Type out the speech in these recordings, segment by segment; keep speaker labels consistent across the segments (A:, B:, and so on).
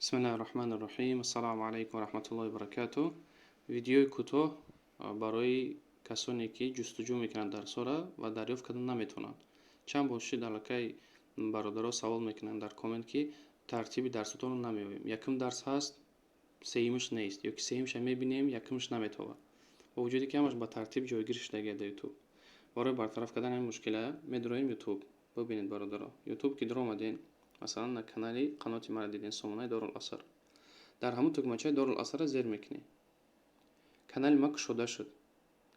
A: Бисмиллаҳи раҳмани раҳим. Ассалому алайкум ва раҳматуллоҳи ва баракатуҳ. Видеои кӯтоҳ барои касоне, ки ҷустуҷӯ мекунанд дарсҳоро ва дарёфт карда наметавонанд. Чанд бор шуд, аллакай бародаро савол мекунанд дар коммент, ки тартиби дарсотонро намеёбем. Якум дарс ҳаст, сеюмаш нест, ё ки сеюмаша мебинем, якумаш наметавад. Бо вуҷуде ки ҳамаш ба тартиб ҷойгир шудагиа дар Ютуб. Барои бартараф кардани ҳамин мушкила медуроем Ютуб. Бибинед, бародаро. Ютуб ки дуромадем, масалан, на канали қаноти маро дидем, сомонаи Дорул Аср. Дар ҳамун тугмачаи Дорул Асрро зер мекунем. Канали ма кушода шуд.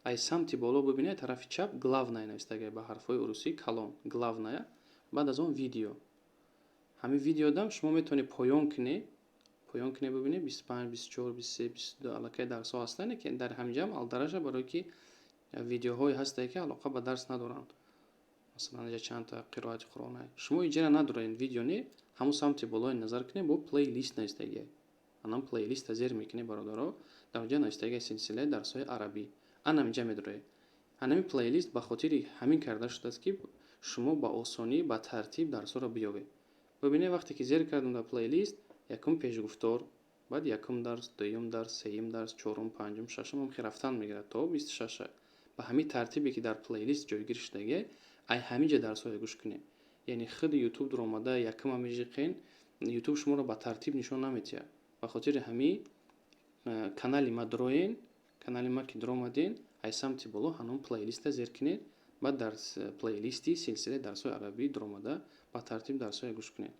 A: Ай самти боло бибинед, тарафи чап «Главная» навистагия ба ҳарфҳои урусӣ калон, «Главная», баъд аз он «Видео». Ҳамин видеодам шумо метавонед поён кунед, поён кунед, бибинед, 25, 24, 23, 22 аллакай дарсҳо ҳастанд, ки дар ҳаминҷаам алдараша, барое ки видеоҳое ҳастае, ки алоқа ба дарс надоранд. Масалан, инҷа чандта қироати Қуръон. Шумо инҷара надоред, видео не, ҳамун самти болои назар кунед, бо «Плейлист» навистагия. Анам плейлиста зер мекунед, бародаро, дар онҷа навистагия «Силсилаи дарсҳои арабӣ». Анам инҷа медороед. Ҳанами плейлист ба хотири ҳамин карда шудааст, ки шумо ба осонӣ, ба тартиб дарсҳоро биёбед. Бибинед, вақте ки зер кардем дар плейлист, якум пешгуфтор, баъд якум дарс, дуюм дарс, сеюм дарс, чорум, панҷум, шашум, ҳам хел рафтан мегирад то 26-а. Ба ҳамин тартибе, ки дар плейлист ҷойгир шудагия, ай ҳамин ҷа дарсҳоро гӯш кунед. Яъне худи Ютуб дуромада якума межиқен, Ютуб шуморо ба тартиб нишон наметиҳад. Ба хотири ҳамин канали ма дуроен, канали ма ки дуромаден, ай самти боло ҳанон плейлиста зер кунед, баъд дар плейлисти силсилаи дарсҳои арабӣ дуромада, ба тартиб дарсҳоро гӯш кунед.